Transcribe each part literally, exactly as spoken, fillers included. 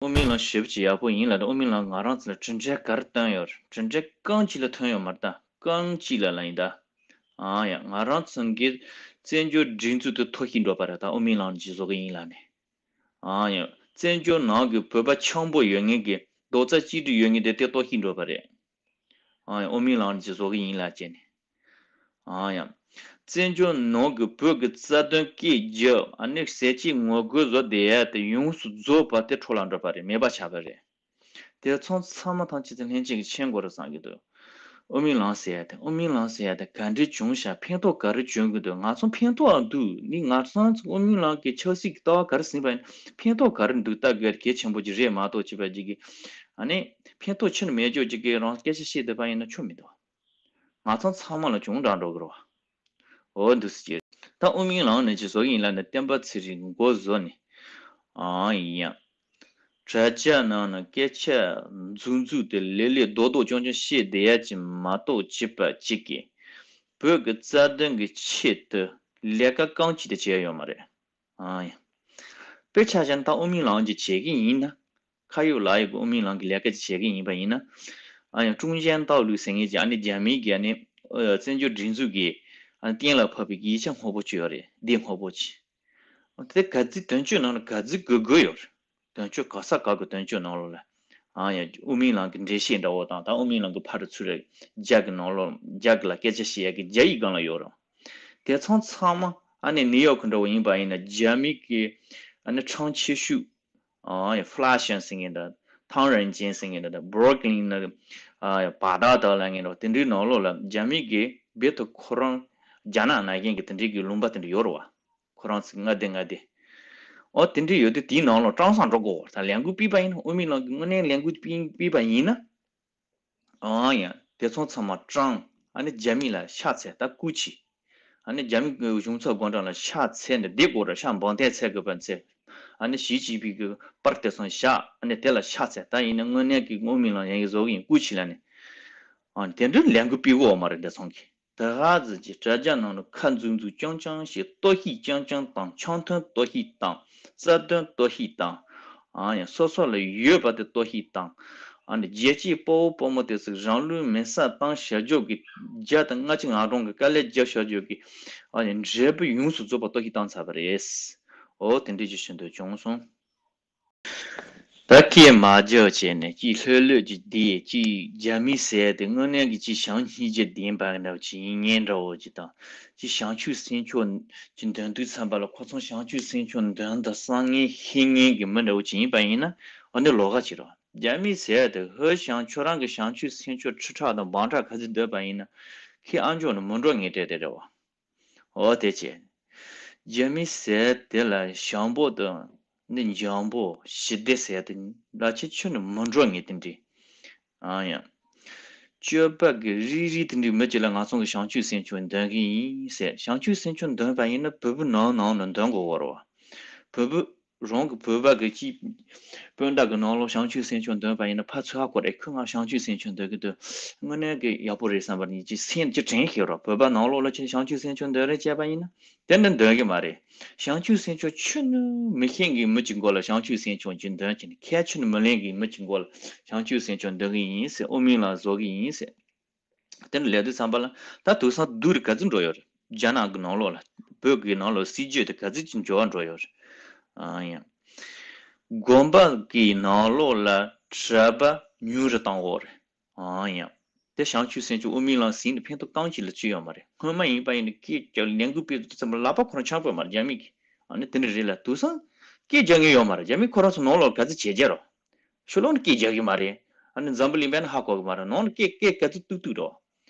དབུ་མའི་ལམ་ཞེ་པོ་ཅིག་ཡག་པོ་ཡིན་ལབ་ན། དབུ་མའི་ལམ་ང་རང་ཚོ་ལ་གྲུབ་འབྲས་ག་རེ་བཏོན་ཡོད་རེད། གྲུབ་འབྲས་རྐང་གཅིག་ལ་ཐོན་ཡོད་མ་རེད་ད། རྐང་གཅིག་ལ་ལབ་ཡིན་ད། ཨང་ཡ། ང་རང་ཚོ་གི་བཙན་བྱོལ་སྒྲིག་འཛུགས་དེ་གཏོར་བཤིག་འགྲོ་བ་རེད་ད། དབུ་མའི་ལམ་གྱིས་བཟོ་གི་ཡིན་ལབ་ནས། ཨང་ཡ། བཙན་བྱོལ་ནང་གི་བོད་པ་ཆེན་པོ་ཡོད་མཁན་གྱི་རྡོག་རྩ་གཅིག་སྒྲིལ་ཡོད་མཁན་དེ་དེ་གཏོར་བཤིག་འགྲོ་བ་རེད། ཨང་ཡ། དབུ་མའི་ལམ་གྱིས་བཟོ་གི་ཡིན་ལབ་བྱས་ནས། ཨང་ཡ། བཙན་བྱོལ་ནང་གི་བོད་ཀྱི་རྩ་དོན་སྐད་རྒྱབ། ཨ་ནི་ཟས་བཅད་ངོ་རྒོལ་བཟོ་བསྡད་ཡ་དེ་ཡོངས་སུ་རྫོགས་པ་དེ་འཕྲོ་བརླག་འགྲོ་བ་རེད། མེད་པ་ཆགས་པ་རེད། དེ་ཚོ་ཚང་མ་ཐམས་ཅད་དེ་ལྷན་སྐྱེས་ཀྱིས་མཁྱེན་དགོས་རེད་བསམ་གྱི་འདུག་དབུ་མའི་ལམ་ཟེར་ཡ་དེ། དབུ་མའི་ལམ་ཟེར་ཡ་དེ་ག་འདྲས་བྱུང་ཤག་ཕན་ཐོགས་ག་རེ་བྱུང་གི་འདུག་ང་ཚོ་ཕན་ཐོགས་འདུག་ནི་ང་ཚོ་དབུ་མའི་ལམ་གྱི་ཆབ་སྲིད་ཀྱི་ལྟ་བ་ག་རེ་ཟིན་པ་ཡིན་ན། ཕན་ཐོགས་ག་རེ་འདུག་ལྟ་དགོས་གལ་ཆེན་པོ་ཅིག་རེད་མ་གཏོགས། བྱས་པ་ཅིག་གིས་ཨ་ནི་ཕན་ཐོགས་ཆེ་ནི་མེད་ཅོག་ཅིག་གིས་རང་སྐད་ཆ་བཤད་བསྡད་པ་ཡིན་ན་ཆོ་མི་འདུག་ང་ཚོ་ཚང་མ་ལ་གྱོང་འདྲ་འགྲོ་གི་རེད་བ། འོ་འདུག་སེ་བྱས། ད་དབུ་མའི་ལམ་ནས་ཅིག་བཟོ་གི་ཡིན་ལབ་ནས་བསྟན་པ་ཚེ་རིང་མགོ་བཟུང་ནས། ཨང་ཡ། དྲ་རྒྱ་ནང་ན་སྐད་ཆ་རྫུན་རྫུན་དེ་ལེ་ལེ་རྡོག་རྡོག་རྐྱང་རྐྱང་བཤད་བསྡད་ཡ་ཅིག་མ་གཏོགས། བྱས་པ་ཅིག་གིས་བོད་ཀྱི་རྩ་དོན་གྱི་ཆེད་དུ་ལས་ཀ་རྐང་གཅིག་དེ་བྱས་ཡོད་མ་རེད། ཨང་ཡ། དཔེ་ཆ་བཞག་ན་ད་དབུ་མའི་ལམ་གྱིས་བྱེད་ཀྱི་ཡིན་ན། ཁ་ཡོད་ལག་ཡོད་ཀྱི་དབུ་མའི་ལམ་གྱི་ལས་ཀ་ཅིག་བྱེད་ཀྱི་ཡིན་པ་ཡིན་ན། ཨ་ཡང་ཀྲུང་ཅན་ཏའོ་ལུའུ་ཟེར་མཁན་ཅིག་ཨ་ནི་རྒྱ་མིའི་གི་ཨ་ནི་ཨ་བཙན་བྱོལ་སྒྲིག་འཛུགས་ཀྱི་ཨ་ནི་གཏན་ལ་ཕབ་པའི་ཡིག་ཆ་སྔོན་པོ་ཅིག་ཡོད་རེད། འདི་སྔོན་པོ་ཅིག་དེ་ག་ཚོད་དོན་གཅོད་ནང་ལ་ག་ཚོད་དགོས་དགོས་ཡོད་རེད། དོན་གཅོད་ག་ས་ག་གི་དོན་གཅོད་ནང་ལོགས་ལ། ཨ་ཡང་དབུ་མའི་ལམ་གྱི་འགྲེལ་བཤད་འདྲ་བོ་དང་། ད་དབུ་མའི་ལམ་གྱི་ཕར་རུ་ཚུར་རེ་རྒྱ་གི་ནང་ལོགས། རྒྱ་གི་ལ་སྐད་ཆ་བཤད་ཡ་གི་རྒྱ་ཡིག་སྒང་ལ་ཡོད་རེད། དེ་ཚང་ཚང་མ་ཨ་ནི་ནིའུ་ཡོག་གི་འདྲ་བོ་ཡིན་པ་ཡིན་ན། རྒྱ་མི་གི་ཨ་ནི་ཁྲང་ཆེ་ཤུ། ཨ་ཡ། ཧྥུ་ལ་ཤན་ཟེར་མཁན་འདྲ། ཐང་རན་ཅན་ཟེར་མཁན་འདྲ། བྷུ་རུག་ལིན་ན། ཨ་ཡ། བྷ་དག་དག་ལབ་མཁན་འདྲ་བོ། དེ་འདྲའི་ནང་ལོགས་ལ་རྒྱ་མི་གི་རྦད་དེ་ཁོ་རང་རྒྱ་ནག་ནང་བཞིན་གྱི་དེ་འདྲའི་གི་ལུང་པ་དེ་འདྲ་ཡོད་རེད་བ། ཁོ་རང་ཚོ་མངའ་སྡེ་མངའ་སྡེ། ཨོ་དེ་འདྲ་ཡོད་དུས་དེའི་ནང་ལོགས་སྤྲང་སང་འགྲོ་དགོས་བ། ད་ལས་འགུལ་སྤེལ་བ་ཡིན་ན། དབུ་མའི་ལམ་གྱི་དངོས་གནས་ལས་འགུལ་སྤེལ་སྤེལ་བ་ཡིན་ན། ཨང་ཡ། དེ་ཚོ་ཚང་མ་སྤྲང་། ཨ་ནི་རྒྱ་མི་ལ་ཤ་ཚ། ད་སྐུ་མཁྱེན། ཨ་ནི་རྒྱ་མི་གཞུང་ཚབ་སྒོ་འགྲམ་ལ་ཤ་ཚ་ནས་བསྡད་དགོས་རེད། ཤ་འབོན་ཏན་ཚ་དགོས་པ་ཚ། ཨ་ནི་ཞི་ཅིན་ཕིང་གི་པར་དེ་ཚོ་བཞག་ཨ་ནི་དེ་ལ་ཤ་ཚ། ད་ཡིན་ན་དངོས་གནས་ཀྱི་དབུ་མའི་ལམ་ཡིན་གྱི་བཟོ་གི་ཡིན། སྐུ་མཁྱེན་ལབ་ནས། ཨ་ནི་དེ་འདྲའི་ལས་འགུལ་སྤེལ་དགོས་བ་མ་རེད། འདི་ཚང་གི། ད་ག་ཟེར་གྱི་དྲ་རྒྱ་ནང་ལ་ཁ་འཛུམ་འཛུམ་རྐྱང་རྐྱང་བྱས། གཏོར་བཤིག་རྐྱང་རྐྱང་བཏང་། འཆམ་མཐུན་གཏོར་བཤིག་བཏང་། རྩ་དོན་གཏོར་བཤིག་བཏང་། ཨང་ཡ། སོ་སོ་ལ་ཡོད་པ་དེ་གཏོར་བཤིག་བཏང་། ཨ་ནི་རྒྱལ་གཅེས་དཔའ་བོ་དཔའ་མོ་དེ་ཚོས་རང་ལུས་མེ་སྲེག་བཏང་བཞག་ཅོག་གི། བརྒྱ་དང་ལྔ་བཅུ་ང་གྲངས་ཀྱི་དཀའ་ལས་བརྒྱབ་བཞག་ཅོག་གི། ཨ་ནི་འབྲས་བུ་ཡོངས་སུ་རྫོགས་པ་གཏོར་བཤིག་བཏང་ཚར་བ་རེད། འོ་དེ་འདྲ་ཅིག་ཤིན་ཏུ་བྱུང་སོང་། ད་སྐད་མ་རྒྱག་བྱས་ནས་ཅིག་ལྷོད་ལྷོད་ཅིག་བསྡད། ཅིག་རྒྱ་མི་ཟེར་དེ་དངོས་གནས་ཀྱི་ཅིག་བྱམས་སྙིང་རྗེ་ལྡན་པ་འདྲ་བོ་ཅིག་ཡིན་མཁན་འདྲ་བོ་ཅིག་དང་། ཅིག་བྱང་ཆུབ་སེམས་མཆོག་ཅིག་འདོན་དུས་ཙམ་པ་ལ་ཁོ་ཚོ་བྱང་ཆུབ་སེམས་མཆོག་འདོན་དང་བསམ་མཁན་ཤེས་མཁན་གྱི་མི་འདྲ་བོ་ཅིག་ཡིན་པ་ཡིན་ན། འོ་འདི་ལོགས་ཀ་ཅིག་རེད། རྒྱ་མི་ཟེར་དེ་ཧོལ་ཞང་ཁྱོད་རང་གི་བྱང་ཆུབ་སེམས་མཆོག་ཁྲི་ཕྲག་དང་འབུམ་ཕྲག་ག་ཚོད་འདོན་པ་ཡིན་ན། ཁྱེད་ཨ་མཆོག་ནི་མི་འགྲོ་ངེས་སྤྲད་དེ་རེད་བ། འོ་དེ་བྱས། རྒྱ་མི་ཟེར་དེ་ལ་ཞང་པོ་དང་ནི་འཇང་པོ་ཞི་བདེ་ཟེར་དེ་ལ་ཁྱེད་ཁྱོད་ནི་མི་འགྲོ་ངེས་དེ་འདྲི། ཨང་ཡ། སྤྱོད་པ་གི་རིགས་རིགས་དེ་འདྲི་མི་གཅིག་ལ་ང་ཚོ་གི་བྱང་ཆུབ་སེམས་མཆོག་འདོན་གི་ཡིན་ཟེར། བྱང་ཆུབ་སེམས་མཆོག་འདོན་པ་ཡིན་ན་བོད་པ་ནང་ནང་ནས་འདོན་དགོས་བོར་བ། བོད་པ། རང་གི་བོད་པ་གི་ཅིག་སྤུན་ཟླ་གི་ནང་ལོགས་བྱང་ཆུབ་སེམས་མཆོག་འདོན་པ་ཡིན་ན། ཕར་ཚུར་ཧ་གོ་རེད། ཁོས་ང་བྱང་ཆུབ་སེམས་མཆོག་འདོན་གི་འདུག་དངོས་གནས་ཀྱི་ཡག་པོ་རེད་བསམ་པ་ནི་ཅིག་སེམས་ཅིག་དྲན་ཤེས་རོགས། བོད་པ་ནང་ལོགས་ལ་ཅིག་བྱང་ཆུབ་སེམས་མཆོག་འདོན་རེ་བྱས་པ་ཡིན་ན། དེ་འདྲ་འདོན་གི་མ་རེད། བྱང་ཆུབ་སེམས་མཆོག་ཁྱོན་ནས་མི་ཤེས་གི་མི་ཅིག་མགོ་ལ་བྱང་ཆུབ་སེམས་མཆོག་ཅིག་འདོན་གྱི་ནི། ཁས་ཁྱོན་ནས་མི་ལེན་གི་མི་ཅིག་མགོ་ལ་བྱང་ཆུབ་སེམས་མཆོག་འདོན་གི་ཡིན་ཟེར། དབུ་མའི་ལམ་བཟོ་གི་ཡིན་ཟེར། དེ་འདྲ་ལས་དུས་ཙམ་པ་ལ་ད་དུང་སང་སྡུག་རུ་ག་ཚོད་འགྲོ་ཡོད་རེད། རྒྱ་ནག་གི་ནང་ལོགས་ལ། བོད་ཀྱི་ནང་ལོགས་སྲིད་ཇུས་དེ་ག་ཚོད་ཅིག་འགྱུར་བ་འགྲོ་ཡོད་རེད། ཨང་ཡ། དགོན་པ་གི་ནང་ལོགས་ལ་གྲྭ་པ་ཉུང་རུ་བཏང་འོག་རེད། ཨང་ཡ། དེ་བྱང་ཆུབ་སེམས་མཆོག་དབུ་མའི་ལམ་ཟིན་ནས་ཕན་ཐོགས་རྐང་གཅིག་ལ་ཅི་ཡོད་མ་རེད། སྔོན་མ་ཡིན་པ་ཡིན་ན་སྐད་རྒྱག་ལས་འགུལ་སྤེལ་དུས་ཙམ་པ་ལག་པ་ཁོ་རང་འཆང་དགོས་མ་རེད་རྒྱ་མི་གིས། ཨ་ནི་དེ་འདྲ་རེད་ལ། དུས་སང་སྐད་རྒྱག་མཁན་ཡོད་མ་རེད། རྒྱ་མི་ཁོ་རང་ཚོ་ནང་ལོགས་ག་ཚོད་བྱེད་རྒྱུ་རོ། ཕྱི་ལོགས་ནས་སྐད་རྒྱག་གི་མ་རེད། ཨ་ནི་འཛམ་བུ་གླིང་པས་ནི་ཧ་གོ་གི་མ་རེད། ནང་ནས་སྐད་སྐད་ག་ཚོད་ཏུག་ཏུག་རོ།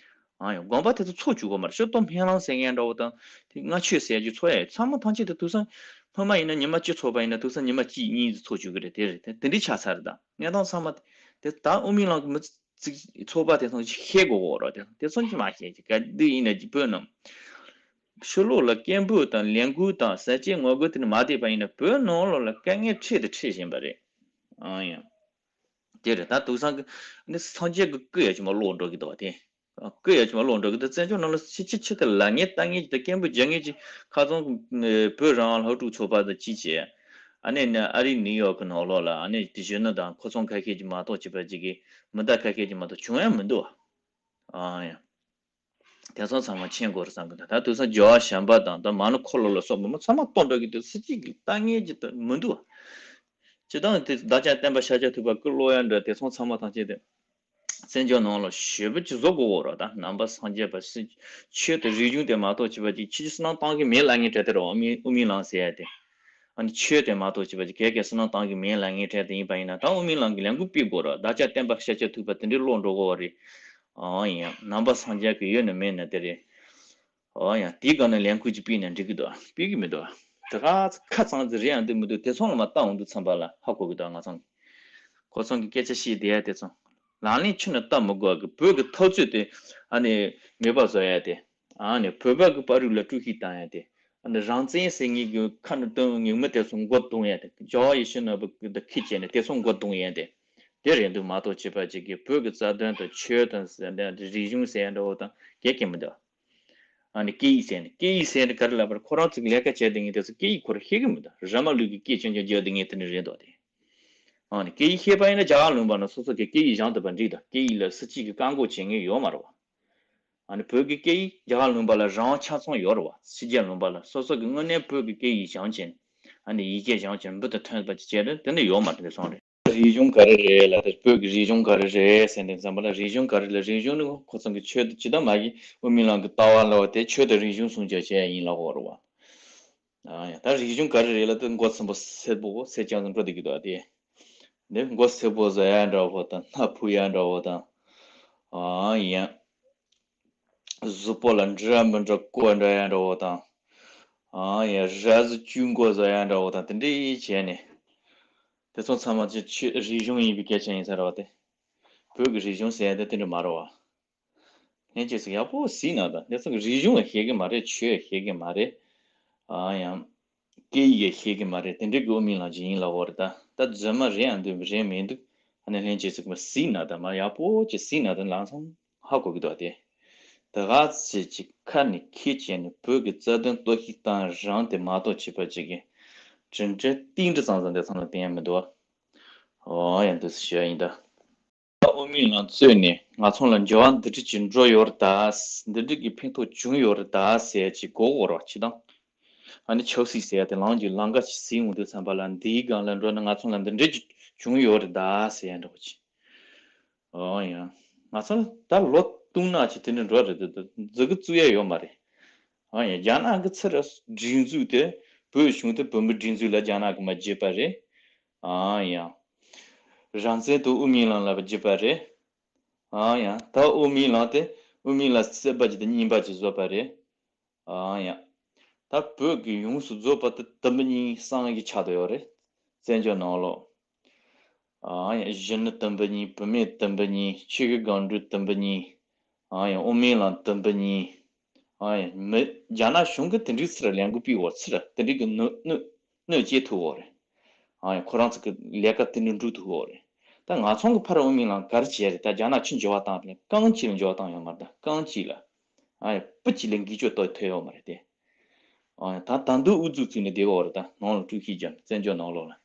ཨ་ཡོ། དགོན་པ་དེ་ཚོ་ཚོགས་བཅུག་དགོས་མ་རེད། ཕྱིར་གཏོང་སྨོན་ལམ་ཟེར་མཁན་འདྲ་བོ་དང་། དེ་སྔ་མཆོད་ཟེར་རྒྱུ་ཚོགས་ཡ་ཚང་མ་ཐམས་ཅད་དེ་དུས་སང་། སྔོན་མ་ཡིན་ན་ཉི་མ་གཅིག་ཚོགས་པ་ཡིན་ན་དུས་སང་ཉི་མ་གཅིག་གཉིས་ཙམ་ཚོགས་བཅུག་གི་རེད། དེ་རེད། དེ་དེ་འདྲའི་ཆགས་ཚར་རེད། ད་གནས་སྟངས་ཚང་མ་དེ་ད་དབུ་མའི་ལམ་གྱི་མི་ཚིག་ཚོགས་པ་དེ་ཚོ་ཞིག་ཤེས་དགོས་གོ་རོ། དེ་དེ་ཚོ་ཅི་མ་ཤེས་ཀྱི་ག་དུས་ཡིན་ན་ཅི་བོད་ནང་ཕྱི་ལོགས་ལ་སྐད་འབོད་དང་ལས་འགུལ་དང་ཟས་བཅད་ངོ་རྒོལ་དེ་ནི་མ་བསྡད་པ་ཡིན་ན་བོད་ནང་ལོགས་ལ་དཀའ་ངལ་འཕྲད་དང་འཕྲད་བཞིན་པ་རེད། ཨང་ཡ། དེ་རེད། ད་དུས་སང་གི་ནི་སངས་རྒྱས་ཀྱི་སྐུ་ཡ་ཅིག་མ་ལོག་འགྲོ་གི་འདུག་བ་དེ། སྐུ་ཡ་ཅིག་མ་ལོག་འགྲོ་གི་འདུག་བཙན་བྱོལ་ནང་ལ་ཕྱི་ཕྱི་ཕྱི་དེ་ལབ་མཁན་ལྟ་མཁན་ཅིག་དང་སྐད་འབོད་རྒྱག་མཁན་ཅིག་ཁ་སང་བོད་རང་དབང་སློབ་ཕྲུག་ཚོགས་པ་དང་ཅིག་བྱས། ཨ་ནི་ནི་ཨ་རི་ནིའུ་ཡོག་གི་ནང་ལོགས་ལ་ཨ་ནི་དེ་གཞོན་ནུ་དང་ཁོ་ཚོང་ཁ་ཤས་ཀྱི་མ་གཏོགས་བྱས་པ་ཅིག་གི་མི་གདའ་ཁ་ཤས་ཀྱི་མ་གཏོགས་བྱུང་ཡང་མི་འདུག་བ། ཨ་ཡ། དེ་ཚོ་ཚང་མ་མཁྱེན་དགོས་རེད་བསམ་གི་འདུག་ད་དུས་སང་ཇོ་བ་ཞམ་པ་དང་ད་མ་ནུ་ཁོ་ལོ་ལ་སོགས་པ་མོ་ཚང་མ་གཏོང་འགྲོ་གི་འདུག་སྲིད་སྤྱི་གི་ལྟ་ངན་གྱི་ད་མི་འདུག་བ། སྤྱི་བཏང་དེ་བདག་ཅག་བསྟན་པ་ཤཱཀྱ་ཐུབ་པ་སྐུ་ལོ་ཡ་འདྲ་དེ་ཚོ་ཚང་མ་ཐང་ཆེན་དེ། བཙན་བྱོལ་ནང་ལ་ཞེ་པོ་ཅིག་བཟོ་དགོས་གོ་ར་ད་ནང་པ་སངས་རྒྱས་པ་སྲིད་ཆོས་དང་རིག་གཞུང་དེ་མ་གཏོགས་བྱས་པ་ཅིག་ཕྱི་ཕྱི་སྣང་བཏང་གི་མེད་ལབ་ངེས་བྲལ་དེ་ར་དབུ་མའི་དབུ་མའི་ལམ་ཟེར་ཡ་དེ། ཨ་ནི་ཆོས་དེ་མ་གཏོགས་བྱས་པ་ཅིག་གལ་གལ་ཕྱི་སྣང་བཏང་གི་མེད་ལབ་ངེས་བྲལ་དེ་ཡིན་པ་ཡིན་ན་ད་དབུ་མའི་ལམ་གྱི་ལས་འགུལ་སྤེལ་དགོས་ར་བདག་ཅག་བསྟན་པ་ཤཱཀྱ་ཐུབ་པ་དེ་འདྲའི་བློ་འགྲོ་གོ་བ་རེད། ཨང་ཡ་ནང་པ་སངས་རྒྱས་ཀྱི་ཡོད་ན་མེད་ན་དེ་རེད། ཨོ་ཡ་དེའི་སྒང་ནས་ལས་འགུལ་ཅིག་སྤེལ་ན་འགྲིག་གི་འདུག་སྤེལ་གི་མི་འདུག་དེ་ག་ཚོད་ཁ་ཚང་ཚོད་རེད་ཡང་འདུག་མི་འདུག་དེ་ཚོ་ལ་མ་ལྟ་འོང་དུས་ཙམ་པ་ལ་ཧ་གོ་གི་འདུག་ང་ཚོ་གི་ཁོ་ཚོ་གི་སྐད་ཆ་བཤད་བསྡད་ཡ་དེ་ཚོ་ལག་ལེན་ཁྱོན་ནས་བསྟར་མི་དགོས་གི་བོད་ཀྱི་འཐབ་རྩོད་དེ་ཨ་ནི་མེད་པ་བཟོ་ཡ་དེ་ཨ་ནི་བོད་པ་གི་བར་རུ་ལ་དཀྲུག་ཤིང་བཏང་ཡ་དེ་ཨ་ནི་རང་བཙན་ཟེར་མཁན་གི་ཁ་ནས་བཏོན་ངེས་མི་དེ་ཚོ་མགོ་རྡུང་ཡ་དེ་ཇོ་བོ་ཡེ་ཤེས་ནོར་བུ་གི་ཁྱི་བྱས་ནས་དེ་ཚོ་མགོ་རྡུང་ཡ་དེ་དེ་རེད་འདུག་མ་གཏོགས་བྱས་པ་ཅིག་གི་བོད་ཀྱི་རྩ་དོན་དང་ཆོས་དང་ཟེར་ཡ་འདྲ་རིག་གཞུང་ཟེར་ཡ་འདྲ་བོ་དང་གལ་གལ་མི་འདུག་ཨ་ནི་སྐད་ཡིག་ཟེར་ནས་སྐད་ཡིག་ཟེར་ནས་ག་རེ་ལབ་པར་ཁོ་རང་ཚོ་གི་ལས་ཀ་བྱས་བསྡད་མཁན་དེ་ཚོ་སྐད་ཡིག་ཁོ་རང་ཤེས་གི་མི་འདུག་ར་མ་ལུག་གི་སྐད་ཆུང་ཆུང་རྒྱག་བསྡད་མཁན་དེ་འདྲ་རེད་འདུག་དེ། ཨ་ནི་སྐད་ཡིག་ཤེས་པ་ཡིན་ན་རྒྱ་གར་ལུང་པ་ན་སོ་སོ་གི་སྐད་ཡིག་སྦྱང་ཐུབ་པ་འགྲིག་དང་སྐད་ཡིག་ལ་སྲིད་སྤྱི་གི་བཀག་འགོག་བྱེད་མཁན་ཡོད་མ་རེད་བ། ཨ་ནི་བོད་ཀྱི་སྐད་ཡིག་རྒྱ་གར་ལུང་པ་ལ་རང་དབང་ཆ་ཚང་ཡོད་རེད་བ་ཕྱི་རྒྱལ་ལུང་པ་ལ་སོ་སོ་གི་དངོས་གནས་བོད་ཀྱི་སྐད་ཡིག་སྦྱང་བྱས་ནས་ཨ་ནི་ཡིག་སྐད་སྦྱང་བྱས་ནས་འབུ་དང་ཐོན་པ་ཅིག་བྱས་ཏེ་དེ་འདྲ་ཡོད་མ་རེད་དེ་སོང་རེད། རིག་གཞུང་ག་རེ་རེད་ལ་དེ་བོད་ཀྱི་རིག་གཞུང་ག་རེ་རེད་ཟེར་ནས་བསམ་པ་ལ་རིག་གཞུང་ག་རེ་ལ་རིག་གཞུང་ནི་ཁོ་ཚང་གི་ཆོས་དང་ཇི་ལྟར་མ་གི་དབུ་མའི་ལམ་གི་ལྟ་བ་ལ་བ་དེ་ཆོས་དང་རིག་གཞུང་ཟུང་འཇུག་བྱས་ཡིན་ལབ་དགོས་རེད་བ། ཨ་ཡ་ད་རིག་གཞུང་ག་རེ་རེད་ལ་དེ་མགོ་ཚིམ་པོ་སེར་པོ་སེར་ཅང་ཙམ་འགྲོ་བསྡད་ཀྱི་འདུག་དེ། འདི་མགོ་སེར་པོ་བཟོ་ཡ་འདྲ་བོ་དང་སྣ་ཕུ་ཡ་འདྲ་བོ་དང་། ཨ་ཡ། གཟུགས་པོ་ལ་འདྲ་མི་འདྲ་བཀོད་འདྲ་ཡ་འདྲ་བོ་དང་། ཨ་ཡ་ར་གཟི་བཅུད་མགོ་བཟོ་ཡ་འདྲ་བོ་དང་དེ་འདྲ་བྱས་ནས། དེ་ཚོ་ཚང་མ་ཅི་ཆོས་རིག་གཞུང་ཡིན་པའི་སྐད་ཆ་ཡིན་ས་རེད་བ་དེ། བོད་ཀྱི་རིག་གཞུང་ཟེར་ཡ་དེ་དེ་འདྲ་མ་རེད་བ། ལྷན་རྒྱས་ཚོ་ཡག་པོ་གཟིགས་ན་ད་དེ་ཚོ་གི་རིག་གཞུང་ཡང་ཤེས་ཀྱི་མ་རེད། ཆོས་ཡང་ཤེས་ཀྱི་མ་རེད། ཨ་ཡང་སྐད་ཡིག་ཡང་ཤེས་ཀྱི་མ་རེད། དེ་འདྲའི་གི་དབུ་མའི་ལམ་ཅིག་ཡིན་ལབ་དགོས་རེད་ད། ད་རྫུན་མ་རེད་ཡང་འདུག་རེད་མི་འདུག་ཨ་ནི་ལྷན་རྒྱས་ཚོ་གི་མ་གཟིགས་ན་ད་མ་ཡག་པོ་ཅིག་གཟིགས་ན་ད་ལམ་སང་ཧ་གོ་གི་འདུག་སྟེ། ད་ག་ཚོད་ཅིག་ཁ་ནས་ཁྱི་བྱས་ནས་བོད་ཀྱི་རྩ་དོན་གཏོར་བཤིག་བཏང་རང་དེ་མ་གཏོགས་བྱས་པ་ཅིག་གི་དྲིན་དྲན་ཏིང་འདྲི་ཙང་ཙང་དེ་ཚང་ལ་བསྟན་ཡ་མི་འདུག་ཨ། ཨོ་ཡང་འདུག་སེ་ཞུ་ཡ་ཡིན་ད། ད་དབུ་མའི་ལམ་གཙོས་ནས་ང་ཚོ་ལ་འགྱུར་བ་འདི་འདྲ་ཅིག་འགྲོ་ཡོད་རེད་ད། འདི་འདྲ་གི་ཕན་ཐོགས་བྱུང་ཡོད་རེད་ད་ཟེར་ཅིག་གོ་གོ་རོགས་ཅི་དང་། ཨ་ནི་ཆབ་སྲིད་ཟེར་ཡ་དེ་ལམ་གྱི་ལམ་ཁ་ཅིག་ཟིན་འོང་དུས་ཙམ་པ་ལ་འདིའི་སྒང་ལ་འགྲོ་ན་ང་ཚོ་ལ་འདི་འདྲ་ཅིག་བྱུང་ཡོད་རེད་ད་ཟེར་ཡ་འདྲ་བོ་ཅིག་ཨོ་ཡ། ང་ཚོ་ད་ལོ་སྟོང་ན་ཅིག་དེ་འདྲ་འགྲོ་རེད་དེ་འཛུགས་ཀྱི་བཙུགས་ཡ་ཡོད་མ་རེད། ཨོ་ཡ་རྒྱ་ནག་གི་ཚུར་སྒྲིག་འཛུགས་དེ་བོད་གཞུང་དེ་བོད་མི་སྒྲིག་འཛུགས་ལ་རྒྱ་ནག་གི་མ་བརྗེད་པ་རེད། ཨ་ཡ། རང་བཙན་དུ་དབུ་མའི་ལམ་ལ་བརྒྱུད་པ་རེད། ཨ་ཡ། ད་དབུ་མའི་ལམ་དེ་དབུ་མའི་ལམ་གསར་པ་ཅིག་དང་རྙིང་པ་ཅིག་བཟོས་པ་རེད། ཨ་ཡ། ད་བོད་ཀྱི་ཡོངས་སུ་རྫོགས་པ་དེ་དུམ་བུ་གཉིས་གསང་གི་ཆགས་བསྡད་ཡོད་རེད། བཙན་བྱོལ་ནང་ལོགས། ཨ་ཡ། གཞོན་ནུ་དུམ་བུ་གཉིས། བུད་མེད་དུམ་བུ་གཉིས། ཆོས་ཀྱི་སྒང་དྲུག་དུམ་བུ་གཉིས། ཨ་ཡ། དབུ་མའི་ལམ་དུམ་བུ་གཉིས། ཨ་ཡ། མི་རྒྱ་ནག་གཞུང་གིས་དེ་འདྲའི་ཚུར་ལས་འགུལ་སྤེལ་བ་ཚུར་དེ་འདྲའི་གི་གནོད་གནོད་གནོད་སྐྱེལ་ཐུབ་བོ་རེད། ཨ་ཡ། ཁོ་རང་ཚོ་གི་ལས་ཀ་དེ་འདྲ་འགྲུབ་ཐུབ་བོ་རེད། ད་ང་ཚོ་གི་ཕར་དབུ་མའི་ལམ་ག་རེ་བྱས་རེད། ད་རྒྱ་ནག་ཆུ་འགྱུར་བ་བཏང་རེད། རྐང་གཅིག་ལ་འགྱུར་བ་བཏང་ཡོད་མ་རེད། ད་རྐང་གཅིག་ལ། ཨ་ཡ། སྤུ་གཅིག་ལ་འགུལ་སྐྱོད་གཏོང་ཐུབ་ཡོད་མ་རེད་དེ། ཨ་ཡ། ད་ད་དུང་ཨུ་ཚུགས་བཙུགས་ནས་བསྡད་བོ་རེད། ད་ནང་ལ་དཀྲུག་ཤིང་རྒྱབ་ནས་བཙན་བྱོལ་ནང་ལོགས་ལ།